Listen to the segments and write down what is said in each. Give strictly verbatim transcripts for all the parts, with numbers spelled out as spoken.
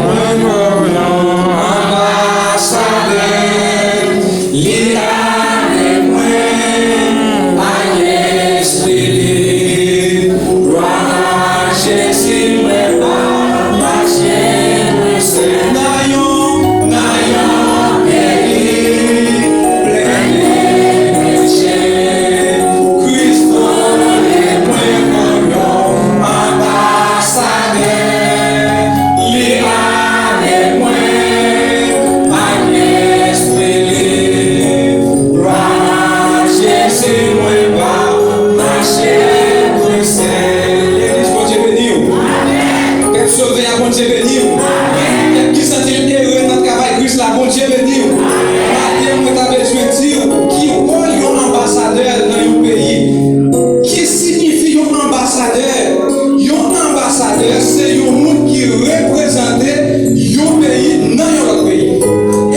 Mwen kòm yon anbasadè, li lave mwen ak lespri li. Glwa a Jezi, mwen pa mache, mwen se nan yon, nan yon peyi plen de kretyen. Kris rele mwen kòm yon anbasadè. Li lave mwen ak lespri li. Glwa a Jezi, mwen pa mache, mwen se. Legliz, Bondye beni w. Pèp sove a, Bondye beni w. Pèp ki santi l ere nan travay Kris la, Bondye beni w. Maten, mwen ta bezwen di w ki wòl yon anbasadè nan yon peyi. Ki siyifi yon anbasadè? Yon anbasadè se yon moun ki reprezante yon peyi nan yon lòt peyi.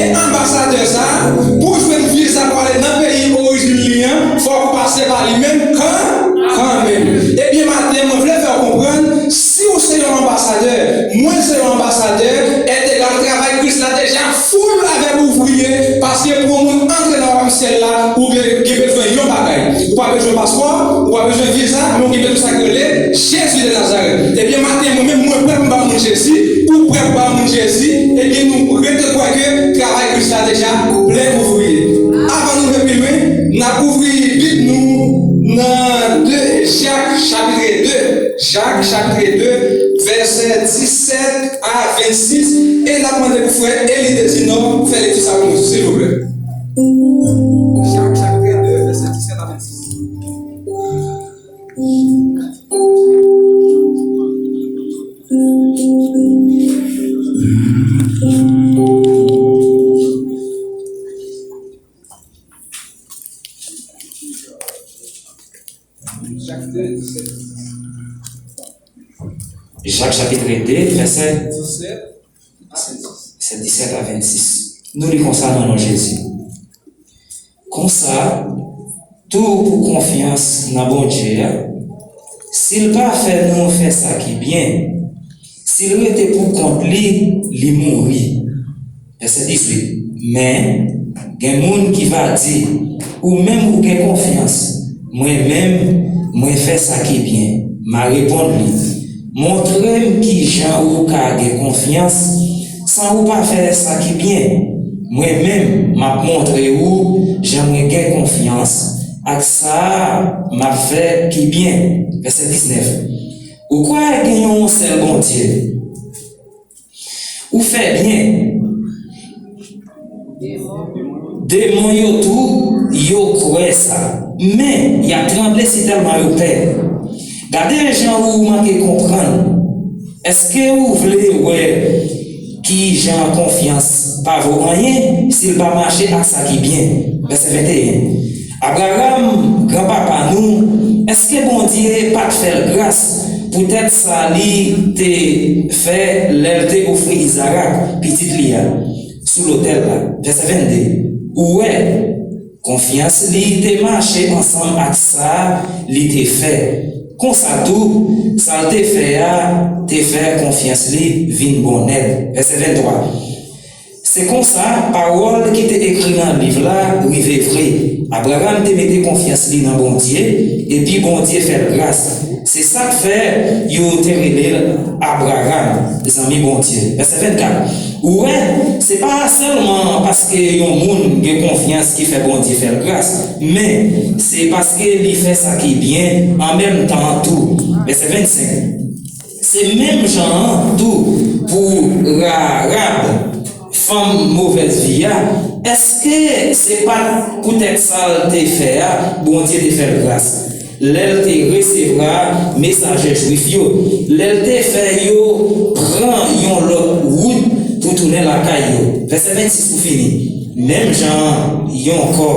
E anbasadè sa a, pou w jwenn viza pou ale nan peyi orijin li an, fòk ou pase pa li menm kan, kanmenm. Ebyen, maten, mwen vle fè w konprann, si w se yon anbasadè, mwen se yon anbasadè, èt egal travay Kris la deja full avèk ouvriye, paske pou yon moun antre nan wayòm syèl la, ou gen, gen bezwen yon bagay. Ou pa bezwen paspò, ou pa bezwen viza, men ou gen bezwen sa k rele Jezi de Nazarèt. Ebyen, maten, mwen menm, mwen prè pou m ba moun Jezi, ou prè pou ba moun Jezi, ebyen, nou rete kwè ke travay Kris la deja plen ouvriye. Avan nou rive pi lwen, n ap ouvri Bib nou nan de Jak, chapit de. Jak, chapit de, vèsè disèt a vennsis, e n ap mande pou frè Eli Dezinò fè lekti sa pou nou, silvouplè. Jak, chapit de, vèsè disèt a vennsis. Jak de, disèt. Jak chapit de, vèsè disèt a vennsis. Vèsè disèt a vennsis. Nou li konsa nan non Jezi. Konsa, tou pou konfyans nan Bondye a, si l pa fè nou fè sa ki byen, si l rete pou kont li, li mouri. Vèsè dizuit. Men, gen moun ki va di, ou menm ou gen konfyans, mwen menm, mwen fè sa ki byen. M a reponn li, montre m ki jan ou ka gen konfyans san ou pa fè sa ki byen. Mwen menm, m ap montre ou jan mwen gen konfyans ak sa m ap fè ki byen. Vèsè diznèf. Ou kwè gen yon sèl Bondye? Ou fè byen. Demon yo tou, yo kwè sa. Men, y ap tranble sitèlman yo pè. Gade jan ou manke konprann. Èske ou vle wè ki jan konfyans pa vo anyen si l pa mache ak sa ki byen? Vèsè venteyen. Abraram, granpapa nou, èske Bondye pa t fè l gras poutèt sa li te fè lè l te ofri Izarak, pitit li a, sou lotèl la? Vèsè vennde. Ou wè, konfyans li te mache ansanm ak sa li te fè. Konsa tou, sa l te fè a te fè konfyans li vin bon nèt. Vèsè venntwa. Se konsa, pawòl ki te ekri nan liv la rive vre. Abraram te mete konfyans li nan Bondye, epi Bondye fè l gras. Se sa k fè yo te rele l Abraram, zanmi Bondye. Vèsè vennkat. Ou wè, se pa sèlman paske yon moun gen konfyans ki fè Bondye fè l gras, men se paske li fè sa ki byen an menm tan an tou. Vèsè vennsenk. Se menm jan an tou pou Rahab, fanm movèz vi a. Èske se pa t poutèt sa l te fè a Bondye te fè l gras, lè l te resevwa mesajè jwif yo, lè l te fè yo pran yon lòt wout pou tounen lakay yo? Vèsè vennsis pou fini. Menm jan yon kò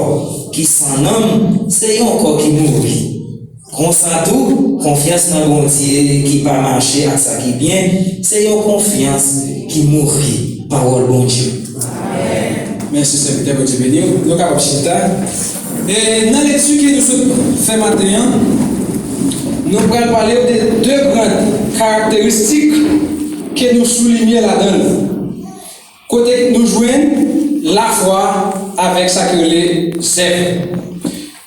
ki san nanm, se yon kò ki mouri. Konsa tou, konfyans nan Bondye ki pa mache ak sa ki byen, se yon konfyans ki mouri. Pawòl Bondye. Mèsi, sèvitè, Bondye beni w. Nou kapab chita. E nan lekti ke nou sot fè maten an, nou pral pale de de gran karakteristik ke nou sou limyè ladan l, kote nou jwenn lafwa avèk sa ki rele zèv.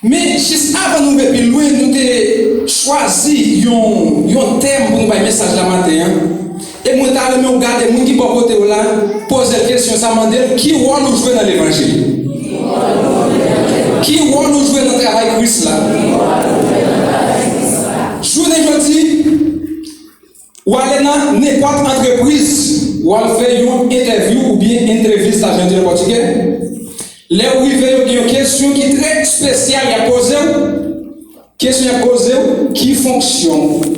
Men, jis avan nou rive pi lwen, nou te chwazi yon, yon tèm pou nou bay mesaj la maten an. E mwen ta renmen w gade moun ki bò kote w la, poze l kesyon sa, mande l ki wòl ou jwe nan levanjil. Ki wòl ou jwe nan travay Kris la? Jounen jodi, w ale nan nenpòt antrepriz, w al fè yon entèvyou oubyen entrevista, jan yo di nan pòtigè. Lè w rive, yo gen yon kesyon ki trè espesyal y ap poze w. Kesyon y ap poze w, ki fonksyon w?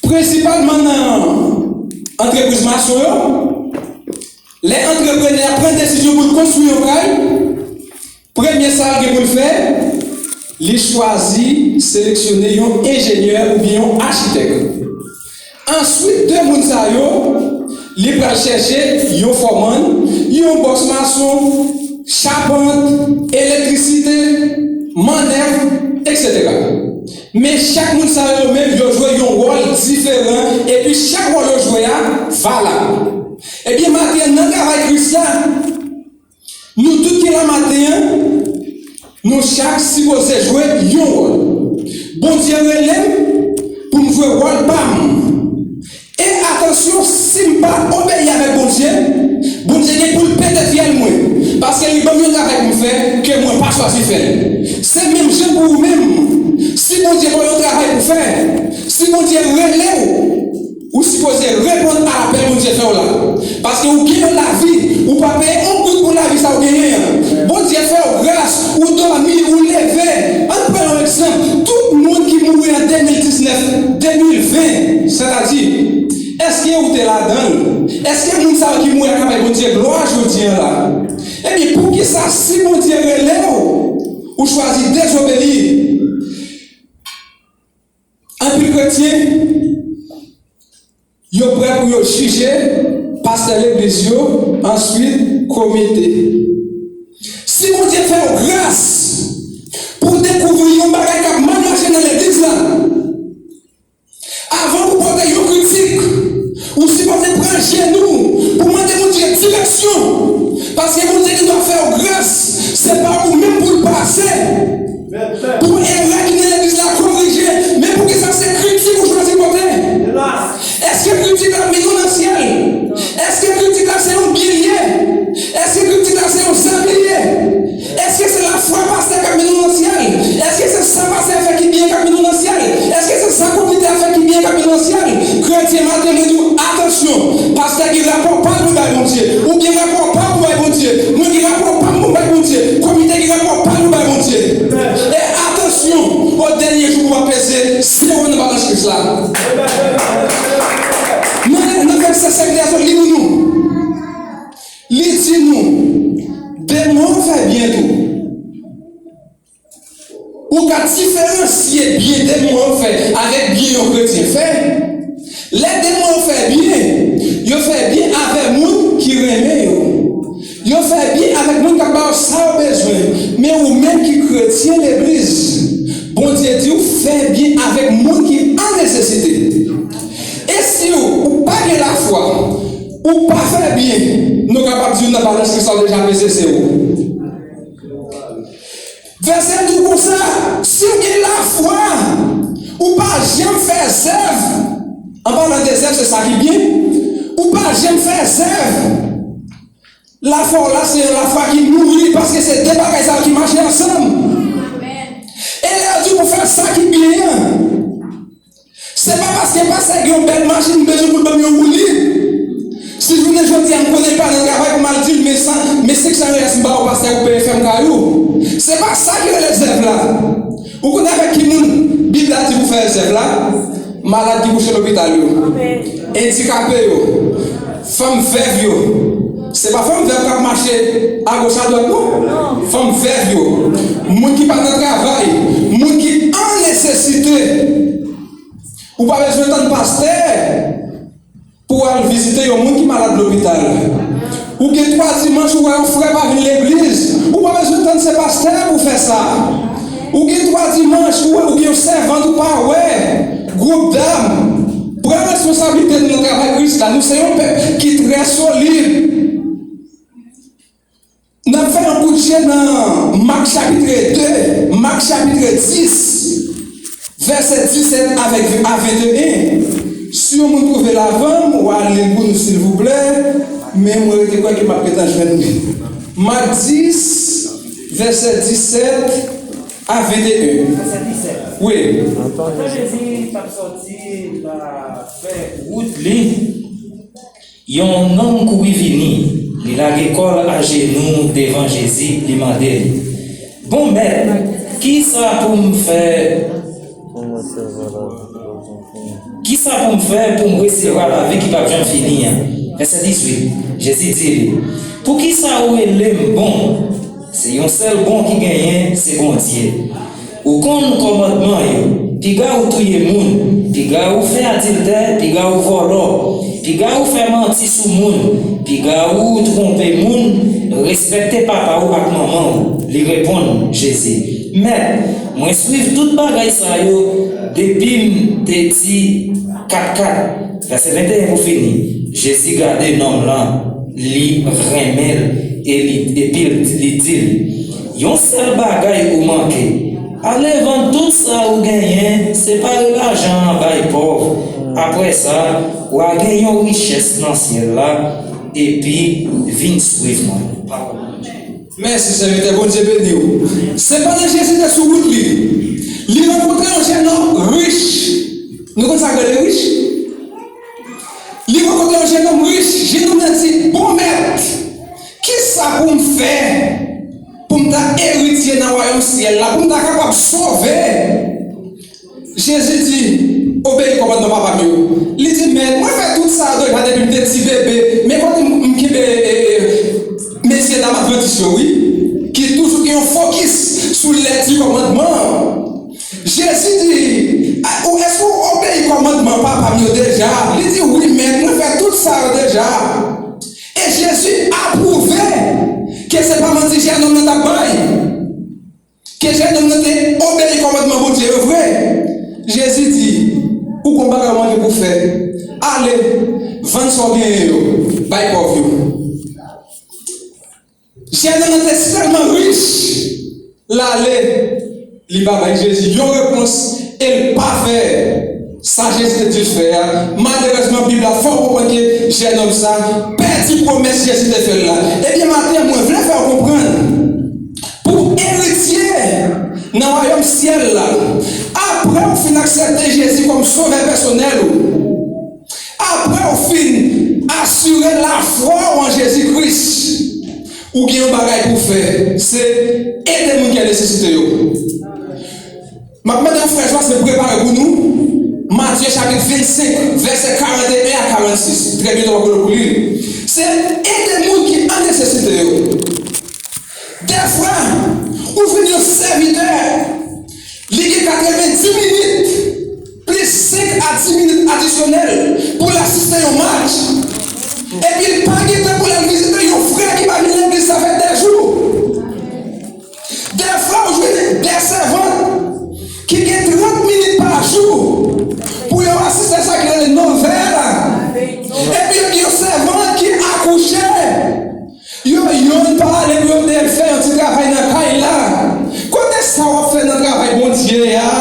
Prensipalman nan antrepriz mason yo, lè antreprenè a pran desizyon pou l konstwi yon kay, premye sa l gen pou l fè, li chwazi seleksyone yon enjenyè oubyen yon achitèk. Answit, de moun sa yo, li pral chèche yon fòmann, yon bòs mason, chapant, elektrisite, mannèv, etsetera. Men chak moun sa yo menm, yo jwe yon wòl diferan, epi chak wòl yo jwe a valab. Ebyen, maten an, nan travay Kris la, nou tout ki la maten an, nou chak sipoze jwe yon wòl. Bondye rele m pou m jwe wòl pa m. E atansyon, si m pa obeyi avèk Bondye, Bondye gen pou l pete fyèl mwen, paske li ban m yon travay pou m fè ke mwen pa chwazi fè l. Se menm jan pou ou menm. Si Bondye ba w yon travay pou fè, si Bondye rele w, ou sipoze reponn a apèl Bondye fè w la. Paske ou gen yon lavi, ou pa peye yon goud pou lavi sa ou genyen an. Bondye fè w gras, ou dòmi, ou leve. Ann pran yon egzanp, tout moun ki mouri an de mil diznèf, de mil ven, sètadi, èske ou te ladan l? Èske moun sa yo ki mouri ak travay Bondye glwa jodi an la? Ebyen, poukisa si Bondye rele w, ou chwazi dezobeyi? Anpil kretyen, yo prè pou yo jije pastè legliz yo, answit komite. Si Bondye fè w gras pou w dekouvri yon bagay k ap mal mache nan legliz la, avan pou pote yon kritik, ou sipoze pran jenou pou mande Bondye direksyon. Paske Bondye gen dwa fè w gras, se pa ou menm pou l pase. Pou erè ki nan legliz la korije, men poukisa se kritik ou chwazi pote? Èske kritik la mennen w nan syèl? Èske kritik la se yon byen l ye? Èske kritik la se yon zam li ye? Èske se lafwa pastè k ap mennen w nan syèl? Èske se sa pastè a fè ki byen k ap mennen w nan syèl? Èske se sa komite a fè ki byen k ap mennen w nan syèl? Kretyen, maten mwen di w, atansyon, pastè gen rapò pa l pou bay Bondye, ou gen rapò pa w pou bay Bondye, mwen gen rapò pa m pou m bay Bondye, komite gen rapò pa l pou bay Bondye. E atansyon, o dènye jou pou w ap peze zewo nan balans Kris la. Men, nan vèsè sèt la, li di nou, li di nou, de mwen w fè byen tou. Ou ka diferansye byen de mwen w fè avèk byen yon kretyen fè. Lè de mwen w fè byen, yo fè byen avè moun ki renmen yo. Yo fè byen avèk moun k ap ba yo sa yo bezwen. Men ou menm ki kretyen legliz, Bondye di w fè byen avèk moun ki an nesesite. E si w, ou pa gen lafwa, ou pa fè byen, nou kapab di w nan balans Kris la w deja peze zewo. Vèsè di w konsa, si w gen lafwa, ou pa janm fè zèv. An palan de zèv, se sa ki byen. Ou pa janm fè zèv. Lafwa w la, se yon lafwa ki mouri, paske se de bagay sa yo ki mache ansanm. E lè yo di w pou fè sa ki byen an, se pa paske pastè gen yon bèl machin, m bezwen pou l ban m yon woulib. Si jounen jodi a m konnen l pa nan travay pou m al di l, men san, men senk san rèyès m ba w pastè, ou peye fè m kay ou. Se pa sa ki rele zèv la. Ou konnen avèk ki moun Bib la di pou fè zèv la? Malad ki kouche lopital yo. Andikape yo. Fanm vèv yo. Se pa fanm vèv k ap mache agoch adwat non. Fanm vèv yo. Moun ki pa nan travay. Moun ki an nesesite. Ou pa bezwen tann pastè pou w al vizite yon moun ki malad lopital. Ou gen twa dimanch ou wè yon frè pa vin legliz, ou pa bezwen tann se pastè pou fè sa. Ou gen twa dimanch ou wè, ou gen yon sèvant ou pa wè, gwoup dam, Pran responsablite nou nan travay Kris la. Nou se yon pèp ki trè solid. N ap fè yon kout je nan Mak chapit de, Mak chapit dis, vèsè disèt avèk a venteyen. Si yon moun twouve l avan m, w a li l pou nou silvouplè, men mwen rete kwè ke m ap gentan jwenn li. Mak dis, vèsè disèt a venteyen. Vèsè disèt. Wi. Antan Jezi t ap sòti la fè wout li, yon nonm kouri vini, li lage kò l ajenou devan Jezi, li mande l, Bon Mèt, ki sa pou m fè? Ki sa pou m fè pou m resevwa lavi ki p ap janm fini an? Vèsè dizuit, Jezi di li, Poukisa ou rele m bon? Se yon sèl bon ki genyen, se Bondye. Ou konn kòmandman yo, piga ou touye moun, piga ou fè adiltè, piga ou vòlò, piga ou fè manti sou moun, piga ou twonpe moun, respekte papa ou ak manman ou. Li reponn Jezi, Mèt, mwen swiv tout bagay sa yo depi m te ti katkat. Vèsè venteyen pou fini. Jezi gade nonm lan, li renmen l e li, epi l, li di l, Yon sèl bagay ou manke. Ale vann tout sa ou genyen, separe lajan an bay pòv. Apre sa, w a gen yon richès nan syèl la, epi vin swiv mwen. Pawòl Bondye. Mèsi, sèvitè. Bondye beni w. Sepandan, Jezi te sou wout li. Li rankontre yon jènòm rich. Nou konn sa k rele rich? Li rankontre yon jennonm rich, jennonm nan di, Bon Mèt, ki sa pou m fè pou m ta eritye nan wayòm syèl la, pou m ta kapab sove? Jezi di, Obeyi kòmandman papa m yo. Li di, Mèt, mwen fè tout sa yo deja depi m te ti bebe, men kote m, m kenbe e, e, mesye dam advantis yo, wi, ki toujou gen yon fokis sou lè di kòmandman. Jezi di, Ou, èske w obeyi kòmandman papa m yo deja? Li di, Wi, Mèt, mwen fè tout sa yo deja. E Jezi apwouve ke se pa manti jennonm nan t ap bay, ke jennonm nan te obeyi kòmandman Bondye yo vre. Jezi di, Ou gon bagay ou manke pou fè. Ale, vann sa w genyen yo, bay pòv yo. Jennonm nan te tèlman rich, l ale, li pa bay Jezi yon repons e l pa fè sa Jezi te di l fè a. Malerezman, Bib la fè w konprann ke jennonm sa pèdi pwomès Jezi te fè l la. Ebyen, maten an, mwen vle fè w konprann, pou w eritye nan wayòm syèl la, apre w fin aksepte Jezi kòm Sovè pèsonèl ou, apre w fin asire lafwa w an Jezi Kris, ou gen yon bagay pou w fè, se ede moun ki an nesesite yo. M ap mande yon frè Jwa se prepare pou nou Matye chapit vennsenk, vèsè karanteyen a karannsis. Trè byento w ap gen pou li. Se ede moun ki an nesesite yo. Dèfwa, ou vin yon sèvitè, li gen katrevenndis minit, plis senk a dis minit adisyonèl pou l asiste yon match. Epi l pa gen tan pou l al vizite yon frè ki pa vin legliz sa fè de jou. Dèfwa, ou jwenn de sèvant ki gen trant minit pa jou pou yo asiste sa ki rele novèl la. Epi yo gen yon sèvant ki akouche. Yo yonn pa ale pou yo te fè yon ti travay nan kay la. Kote sa w ap fè nan travay Bondye a?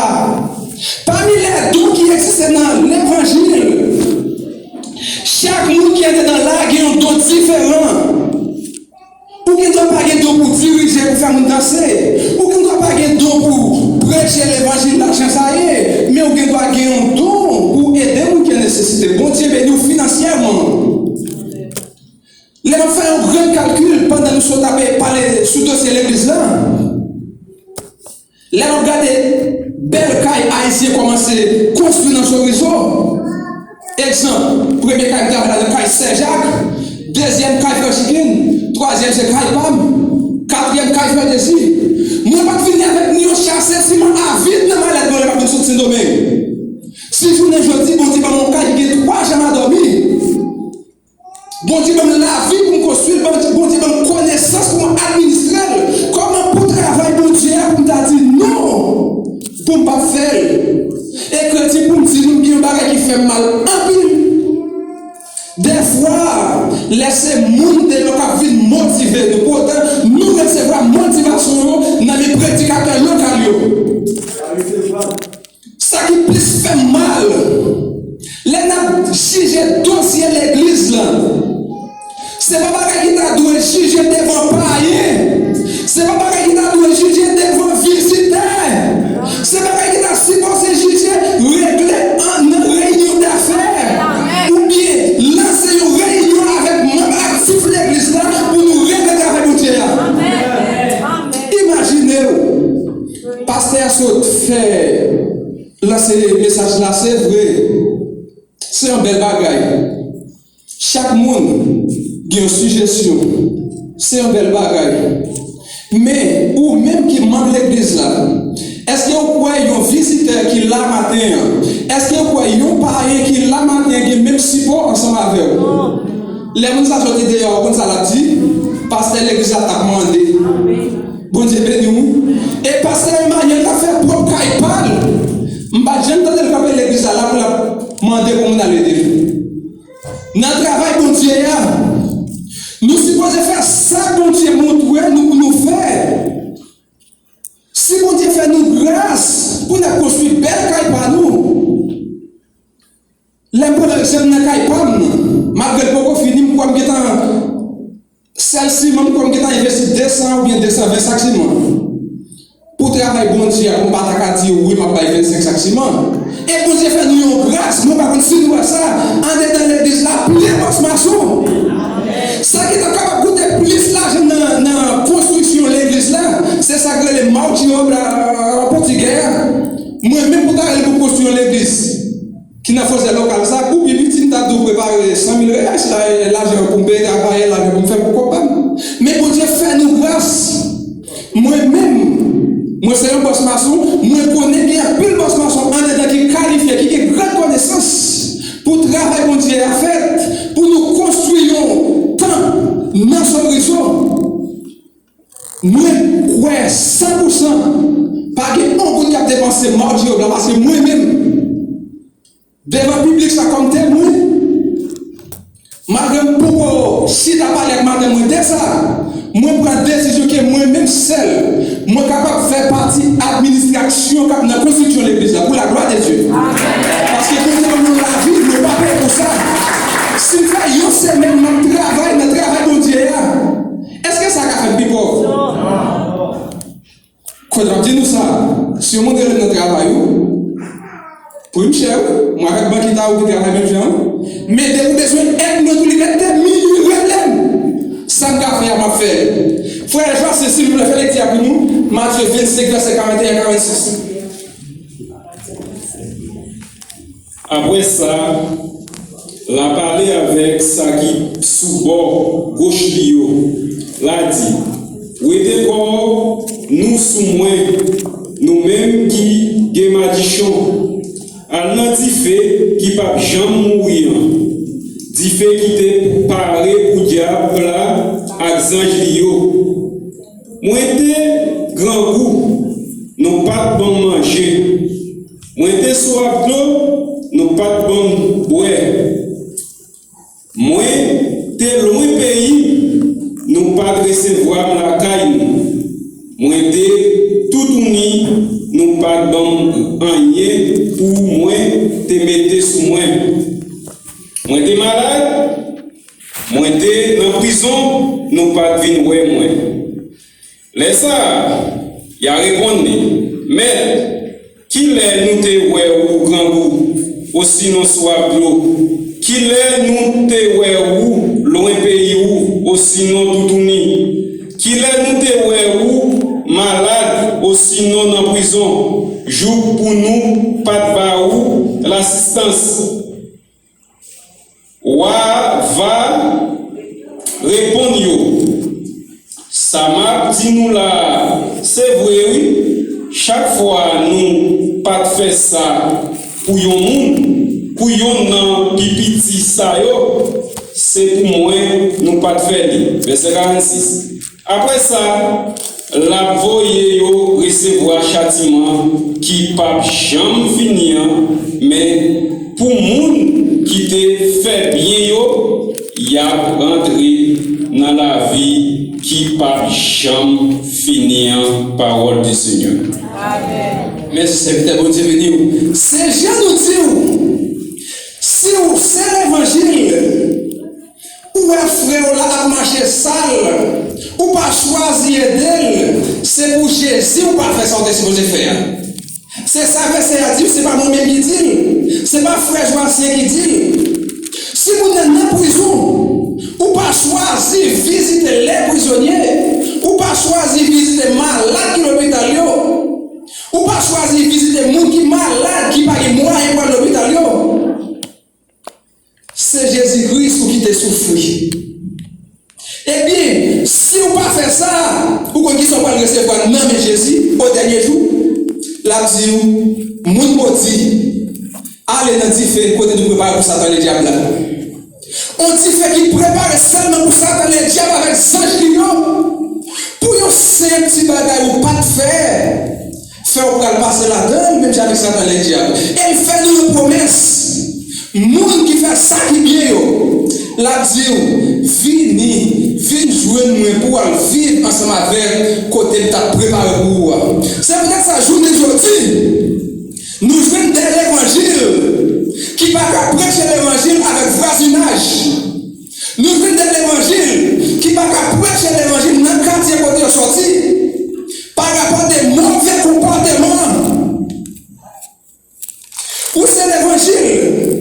Pami lèdon ki egziste nan levanjil, chak moun ki andedan la gen yon don diferan. Ou gen dwa pa gen don pou dirije, pou fè moun danse. Ou gen dwa pa gen don pou preche levanjil la jan sa ye, men ou gen dwa gen yon don pou ede moun ki an nesesite. Bondye beni w finansyèman. Lè m ap fè yon grenn kalkil pandan nou sot ap pale sou dosye legliz la, lè n ap gade bèl kay Ayisyen kòmanse konstwi nan Chorizo, egzanp, premye kay m travay ladan kay Sè Jak, dezyèm kay Frè Chicken, twazyèm se kay pa m, katriyèm kay Frè Dezi. Mwen pa t vini avèk ni yon chase siman a vid nan malèt mwen lè m ap vin sot Sendomeng. Si jounen jodi Bondye ban m yon kay ki gen twa janm a dòmi, Bondye ban m lavi pou m konstwi l, Bondye, Bondye ban m konesans pou m administre l. Kòman pou travay Bondye a pou m ta di non, pou m pa fè l? E kredi pou m di nou, m gen yon bagay ki fè m mal anpil. Dèfwa, lè se moun deyò k ap vin motive nou, poutan nou resevwa motivasyon yo nan men predikatè lokal yo. Sa ki plis fè m mal, lè n ap jije dosye legliz la, se pa bagay ki ta dwe jije devan payen, se pa bagay ki ta dwe jije devan vizitè, se bagay ki ta sipoze jije regle an nan reyinyon dafè, oubyen lanse yon reyinyon avèk manm aktif legliz la pou nou regle travay Bondye a. Imajine w, pastè a sot fè lanse mesaj la, se vre, se yon bèl bagay. Chak moun gen yon sijesyon, se yon bèl bagay. Men, ou menm ki manm legliz la, èske w kwè yon vizitè ki la maten an, èske w kwè yon payen ki la maten an gen menm sipò ansanm avè w? Lè moun sa soti deyò, ou konn sa l ap di? Pastè legliz la t ap mande. Bondye beni w. E pastè Emmanuel t ap fè pwòp kay pa l. M pa t janm tande l kanpe legliz la, la pou l ap mande pou moun al ede l. Nan travay Bondye a, nou sipoze fè sa Bondye montre nou pou nou fè. Si Bondye fè nou gras pou n ap konstwi bèl kay pa nou, lè m pran egzanp nan kay pa m nan, malgre l poko fini, m kwè m gentan, sèl siman, m kwè m gentan envesti de san oubyen de san ven sak siman. Pou travay Bondye a, pou m pa ta ka di yo, wi, m ap bay vennsenk sak siman. E Bondye fè nou yon gras, mwen pa konn si nou wè sa, andedan legliz la, plen bòs mason. Sa ki ta kapab koute plis lajan nan, nan konstriksyon legliz la, se sa k rele mão de obra an pòtigè a. Mwen menm pou ta rele pou konstwi yon legliz ki nan fòzè lokal sa, kou pi piti, m ta dwe prepare san mil reyal, se lajan pou m peye travayè, lajan pou m fè pou kòb pa m. Men Bondye fè nou gras. Mwen menm, mwen se yon bòs mason, mwen konnen gen anpil bòs mason andedan ki kalifye, ki gen gran konesans pou travay Bondye a fèt, pou nou konstwi yon tanp nan Sobriso. Mwen kwè san pou san, pa gen yon goud k ap depanse mawdi yo blan, paske mwen menm, devan piblik sa kòm temwen, malgre m poko chita pale ak madanm mwen de sa, mwen pran desizyon ke mwen menm sèl, mwen kapab fè pati administrasyon k ap nan konstriksyon legliz la, pou laglwa de Dye. Paske Bondye ban nou lavi, nou pa peye pou sa. Si m fè yon semèn m ap travay nan travay Bondye a, èske sa ka fè m pi pòv? Kote m ap di nou sa, si yon moun rele m nan travay ou, pri m chè wi, mwen avèk Bankita ou ki travay menm jan an. Men depi w bezwen èd mwen tou li ret de minui rele m. Sa m ka fè a m ap fè. Frè Jwasen, silvouplè, fè lekti a pou nou, Matye vennsenk, vèsè karanteyen a karannsis. Apre sa, l a pale avèk sa ki sou bò goch li yo, l a di, Wete kò nou sou mwen, nou menm ki gen madichon, al nan dife ki p ap janm mouri an, dife ki te pare pou dyab la ak zanj li yo. Mwen te grangou, nou pa t ban m manje. Mwen te swaf dlo, nou pa t ban m bwè. Mwen te lwen peyi m, nou pa t resevwa m lakay nou. Mwen te toutouni, nou pa t ban m anyen pou mwen te mete sou mwen. Mwen te malad, mwen te nan prizon, nou pa t vin wè mwen. Lè sa a, y a reponn li, Mèt, kilè nou te wè ou grangou, osinon swaf dlo? Kilè nou te wè ou lwen peyi ou, osinon toutouni? Kilè nou te wè ou malad, osinon nan prizon, jouk pou nou pa t ba ou lasistans? Wa a va reponn yo, Sa m ap di nou la a, se vre wi, chak fwa nou pa t fè sa pou yon moun, pou yonn nan pi piti sa yo, se pou mwen nou pa t fè li. Vèsè karannsis. Apre sa, l ap voye yo resevwa chatiman ki p ap janm fini an, men Pou moun ki te fè byen yo, y ap rantre nan lavi ki p ap janm fini an. Pawòl di Senyè. Amèn. Mèsi, sèvitè, Bondye beni w. Se jan nou di w, si w se levanjil, ou wè frè w la ap mache sal, ou pa chwazi ede l, se pou Jezi ou pa fè sa w te sipoze fè a. Se sa vèsè a di, se pa mwen menm ki di l, se pa frè Joasyen ki di l. Si moun nan nan prizon, ou pa chwazi vizite lè prizonye, ou pa chwazi vizite malad ki lopital yo, ou pa chwazi vizite moun ki malad ki pa gen mwayen pou al lopital yo. Se Jezi Kris ou ki te soufri. Ebyen, si w pa fè sa, ou konn kisa w pral resevwa nan men Jezi o dènye jou? L ap di w, moun modi, ale nan dife kote nou prepare pou Satan Ledyab la. On dife ki prepare sèlman pou Satan Ledyab avèk zanj li yo. Pou yon senp ti bagay ou pa t fè, fè w pral pase ladan l, menm jan avèk Satan Ledyab. E l fè nou yon pwomès. Moun ki fè sa ki byen yo, l ap di w, vini, vin jwenn mwen pou w al viv ansanm avèk kote m t ap prepare pou ou a. Se poutèt sa, jounen jodi, nou jwenn de levanjil ki pa ka preche levanjil avèk vwazinaj. Nou jwenn de levanjil ki pa ka preche levanjil nan katye kote yo sòti, pa rapò de move konpòteman. Ou se levanjil.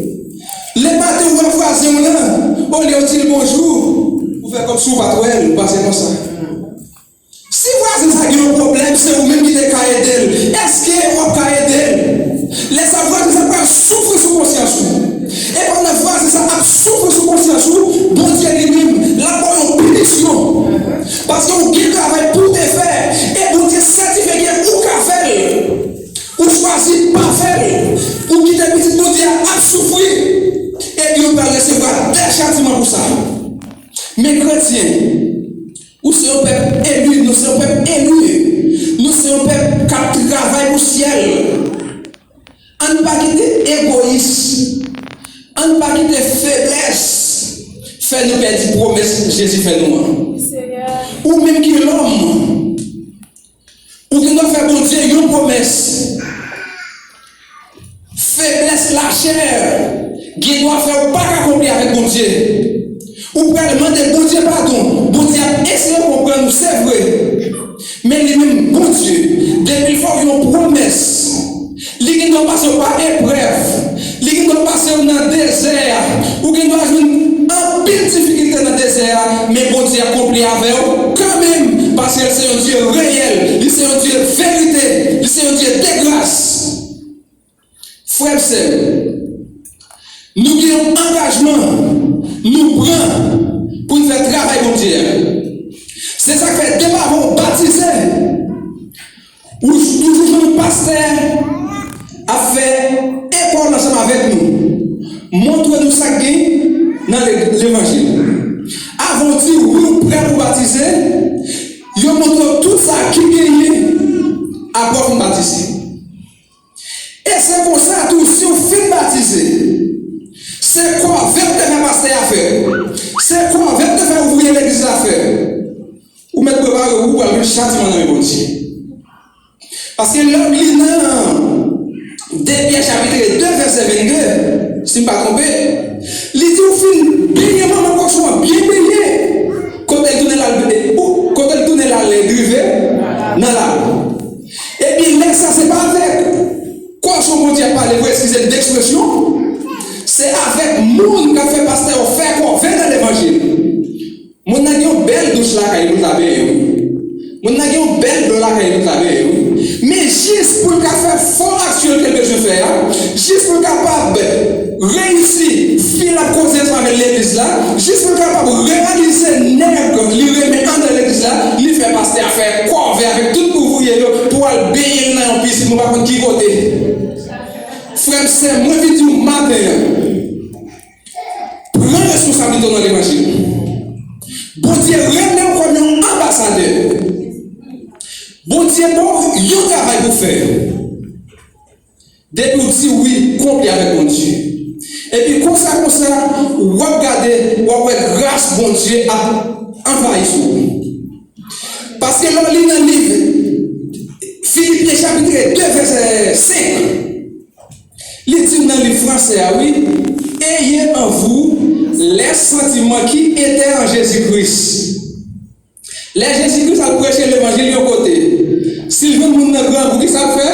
Lè maten ou wè vwazen w lan, olye w di l bonjou, ou fè kòmsi ou pa t wè l, ou pase konsa. Si vwazen sa gen yon pwoblèm, se ou menm ki te ka ede l. Èske w ap ka ede l? Lè sa vwazen sa pral soufri sou konsyans ou. E pandan vwazen sa ap soufri sou konsyans ou, Bondye li menm, l ap ba w yon pinisyon. Paske ou gen travay pou w te fè, e Bondye sètifye ke ou ka fè l. Ou chwazi pa fè l. Ou kite pitit Bondye a ap soufri. Epi ou pral resevwa de chatiman pou sa. Men kretyen, ou se yon pèp eli, nou se yon pèp eli. Nou se yon pèp k ap travay pou syèl. Ann pa kite egoyis, ann pa kite feblès fè nou pèdi pwomès Jezi fè nou an. Ou menm ki lòm, ou gendwa fè Bondye yon pwomès. Feblès lachè gendwa fè w pa ka konpli avèk Bondye. Ou pral mande Bondye padon. Bondye ap eseye konprann ou, se vre. Men li menm, Bondye, depi l fè w yon pwomès, li gendwa pase w pa eprèv, li gendwa pase w nan dezè a, ou gendwa jwenn anpil difikilte nan dezè a, men Bondye ap konpli avè w kanmenm, paske l se yon Dye reyèl, li se yon Dye verite, li se yon Dye de gras. Frè m, sè m, nou gen yon angajman nou pran pou n fè travay Bondye a. Se sa k fè depi avan w batize, ou toujou jwenn yon pastè ap fè ekòl ansanm avèk nou, montre nou sa k gen nan le-, levanjil. Avan w di wi, ou prè pou w batize, yo montre w tout sa ki genyen apre w fin batize. E se konsa tou, si w fin batize, se kòve w te fè pastè a fè, se kòve w te fè ouvriye legliz la fè, ou mèt prepare w pou w pral jwenn chatiman nan men Bondye. Paske lè w li nan de Pyè chapit de vèsè vennde, si m pa twonpe, li di w fin benyen manman kochon an byen benyen, kote l tounen l al, kote l tounen l al drive nan lakou. Epi lè sa se pa avèk kochon Bondye ap pale vre, eskize m de ekspresyon, se avèk moun k ap fè pastè yo fè kòve nan levanjil. Moun nan gen yon bèl douch lakay li pou l ta benyen, wi. Moun nan gen yon bèl dlo lakay li pou l ta benyen, wi. Men jis pou l ka fè fon aktyèl ke l bezwen fè a, jis pou l kapab reyisi fi l ap koze ansanm avè l legliz la, jis pou l kapab reyalize nèg li renmen anndan legliz la, li fè pastè a fè kòve avèk tout ouvriye yo pou al benyen l nan yon pisin, mwen pa konn ki kote. Frè m, sè m, mwen vin di w maten an, pran responsablite w nan levanjil. Bondye rele w kòm yon anbasadè. Bondye ba w yon travay pou w fè. Depi w di wi konplè avèk Bondye, Epi konsa, konsa, w ap gade, w ap wè gras Bondye ap anvayi sou ou. Paske lè w li nan liv Filipyen chapit de vèsè senk, li di nan liv franse a, wi, ayez en vous les sentiments qui étaient en Jésus-Christ. Lè Jezi Kris al preche levanjil yon kote, si l jwenn moun nan grangou, ki sa l fè?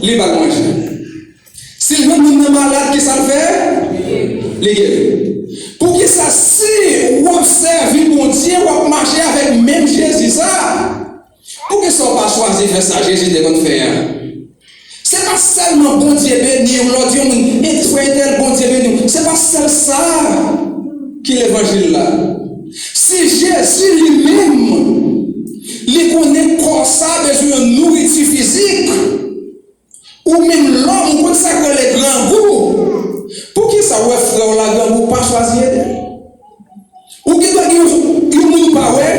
Li ba l manje. Si l jwenn moun nan malad, ki sa l fè? Li geri. Poukisa si w ap sèvi Bondye, w ap mache avèk menm Jezi sa, poukisa w pa chwazi fè sa Jezi te konn fè a? Se pa sèlman Bondye beni w, lè w di yon moun, "E, frè entèl, Bondye beni w." Se pa sèl sa ki levanjil la. Si Jezi li menm, li konnen kò sa bezwen yon nouriti fizik, ou menm lòm, ou konn sa k rele grangou, poukisa w wè frè w la grangou, w pa chwazi ede l? Ou gendwa gen yon, yon moun ou pa wè,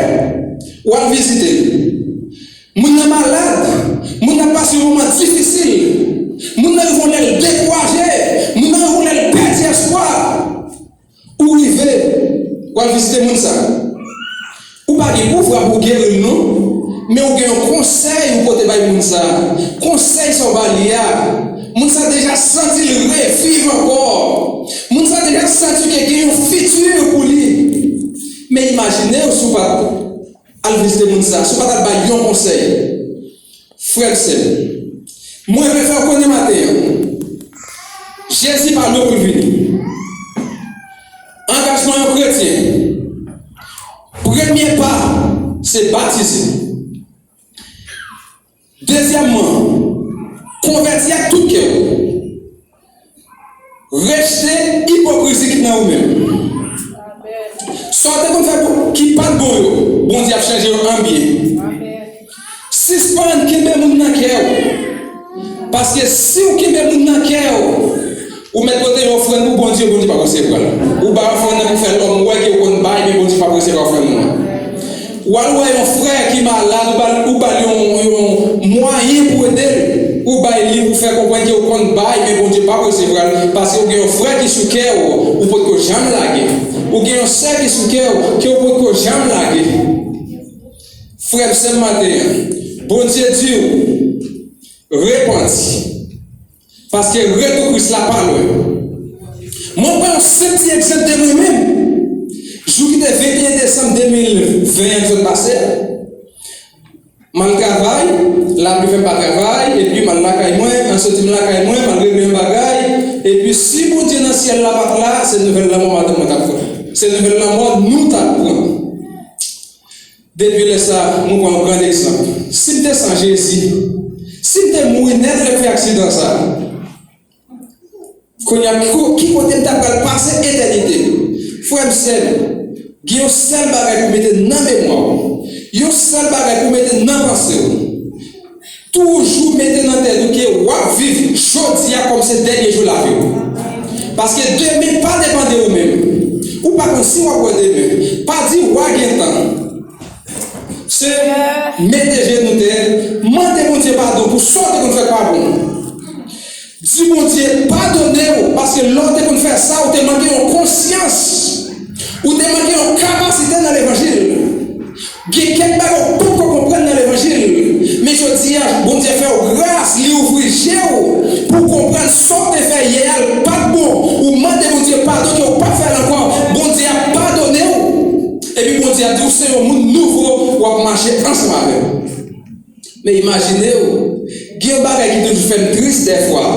w al vizite l. Moun nan malad, moun nan pase yon moman difisil, moun nan rive yon lè l dekouraje, moun nan rive yon lè l pèdi espwa. Ou rive, w al vizite moun sa. Ou pa gen pouvwa pou w geri l non, men ou gen yon konsèy ou pote bay moun sa. Konsèy sa w ba li a, moun sa deja santi l reviv ankò. Moun sa deja santi ke gen yon fiti pou li. Men imajine w si w pa t al vizite moun sa, si w pa t al bay yon konsèy. Frè m, sè m, mwen vle fè w konnen maten an, Jezi pa lwen pou l vini. Angajman yon kretyen, premye pa, se batize. Dezyèmman, konvèti ak tout kè w. Rejte ipokrizi ki nan ou menm. Sa w te konn fè pou, ki pa t bon yo, Bondye ap chanje yo an byen. Sispann kenbe moun nan kè w. Paske si w kenbe moun nan kè w, ou mèt pote yon ofrann pou Bondye, Bondye p ap resevwa l. Ou bay ofrann nan pou fè lòm wè ke w konn bay, men Bondye p ap resevwa ofrann ou an. W al wè yon frè ki malad, ou ba l, ou ba l yon, yon mwayen pou ede l. Ou bay li, ou fè konprann ke w konn bay, men Bondye p ap resevwa l, paske w gen yon frè ki sou kè w, ou potko janm lage. Ou gen yon sè ki sou kè w, ke w potko janm lage. Frè m, sè m, maten an, Bondye di w, repanti. Paske retou Kris la pa lwen. Mwen pran yon senp ti egzanp de mwen menm. Jou ki te venteyen desanm de mil ven an ki sot pase a, m al travay, lapli fè m pa travay, epi m al lakay mwen, an soti m lakay mwen, m al regle yon bagay, epi si Bondye nan syèl la pa t la, se nouvèl lanmò madanm mwen t ap pran. Se nouvèl lanmò nou t ap pran. Depi lè sa, mwen pran yon gran egzanp. Si m te san Jezi, si m te mouri nèt lè m fè aksidan sa, kounye a, ki ko-, ki kote m ta pral pase etènite m? Frè m, sè m, gen yon sèl bagay pou w mete nan memwa w, yon sèl bagay pou w mete nan panse w. Toujou mete nan tèt ou ke w ap viv jodi a kòm se dènye jou lavi w. Paske demen pa depann de ou menm. Ou pa konn si w ap wè demen. Pa di w a gen tan. Se mete jenou tè, mande Bondye padon pou sa w te konn fè k pa bon. Di Bondye padone w, paske lè w te konn fè sa, ou te manke yon konsyans. Ou te manke yon kapasite nan levanjil. Gen kèk bagay ou poko konprann nan levanjil, men jodi a, Bondye fè w gras, li ouvri je w pou w konprann sa w te fè yè a, l pa t bon. Ou mande Bondye padon ke w p ap fè l ankò. Bondye ap padone w. Epi Bondye ap di w se yon moun nouvo, w ap mache ansanm avè l. Men imajine w, gen yon bagay ki toujou fè m tris dèfwa.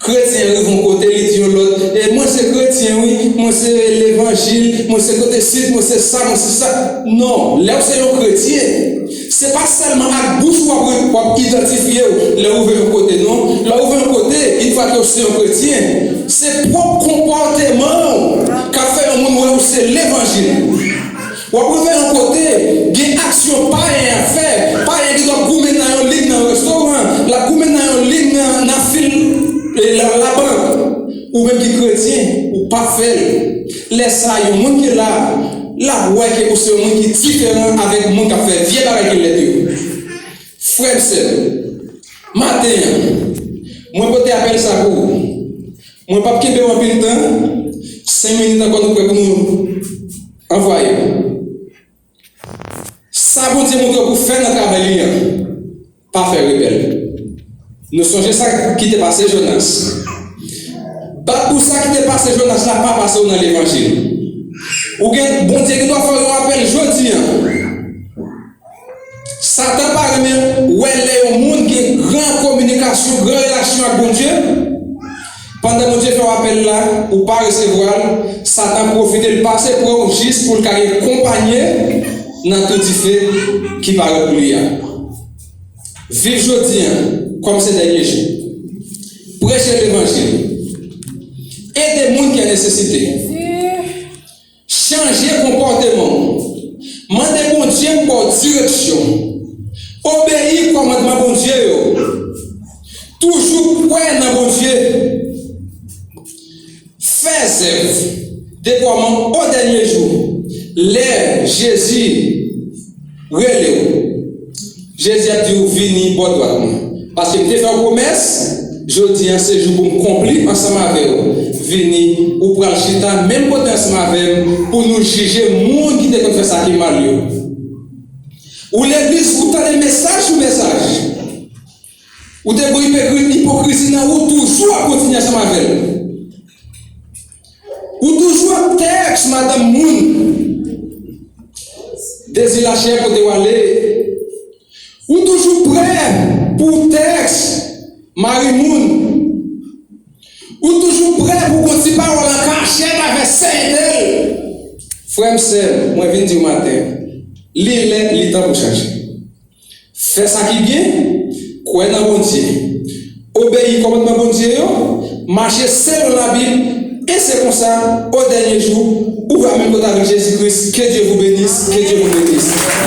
Kretyen rive yon kote, li di yon lòt, "E mwen se kretyen, wi, mwen se levanjil, mwen se kote sit, mwen se sa, mwen se sa." Non, lè w se yon kretyen, se pa sèlman ak bouch ou w ap, w ap idantifye w lè w rive yon kote, non. Lè w rive yon kote, yon fwa ke w se yon kretyen, se pwòp konpòteman w k ap fè yon moun wè w se levanjil. W ap rive yon kote, gen aksyon payen ap fè, payen ki t ap goumen nan yon liy nan restoran, l ap goumen nan yon liy nan, nan fil, e, la, labank. Ou menm ki kretyen, ou p ap fè l. Lè sa a, yon moun ki la, l ap wè ke ou se yon moun ki diferan avèk moun k ap fè vye bagay ki lèd yo. Frè m, sè m, maten an, mwen pote apèl sa pou ou. Mwen p ap kenbe w anpil tan, senk minit ankò nou prè pou nou anvwaye. Sa Bondye montre w pou fè nan travay li an, pa fè rebèl. Nou sonje sa ki te pase Jonas. Bat pou sa ki te pase Jonas la pa pase w nan levanjil. Ou gen, Bondye gen dwa fè w yon apèl jodi an. Satan pa renmen wè lè yon moun gen gran kominikasyon, gran relasyon ak Bondye. Pandan Bondye fè w apèl la, ou pa resevwa l, Satan pwofite l pase pran w jis pou l ka gen konpanye nan tou dife ki parèt pou li a. Viv jodi an kòm se dènye jou. Preche levanjil. Ede moun ki an nesesite. Chanje konpòteman w. Mande Bondye pou ba w direksyon. Obeyi kòmandman Bondye yo. Toujou kwè nan Bondye. Fè zèv. Depwaman o dènye jou. Lè Jezi rele w. Jezi ap di w vini bò dwat mwen. Paske m te fè w pwomès, jodi an se jou pou m konpli ansanm avè w. Vini, ou pral chita menm kote ansanm avè m pou nou jije moun ki te konn fè sa ki mal yo. Ou legliz, ou tande mesaj sou mesaj. Ou te gen ipokri-, ipokrizi nan ou, toujou ap kontinye ansanm avè l. Ou toujou ap tèks madanm moun. Dezi lachè kote w ale. Ou toujou prè pou w tèks mari moun. Ou toujou prè pou w gon ti pawòl an kachèt avè sè entèl. Frè m, sè m, mwen vin di w maten, li lè, li tan pou chanje. Fè sa ki byen, kwè nan Bondye, obeyi kòmandman Bondye yo, mache selon Labib, e se konsa, o dènye jou, ou va menm kote avèk Jezi Kris. Que Dieu vous bénisse, que Dieu vous bénisse.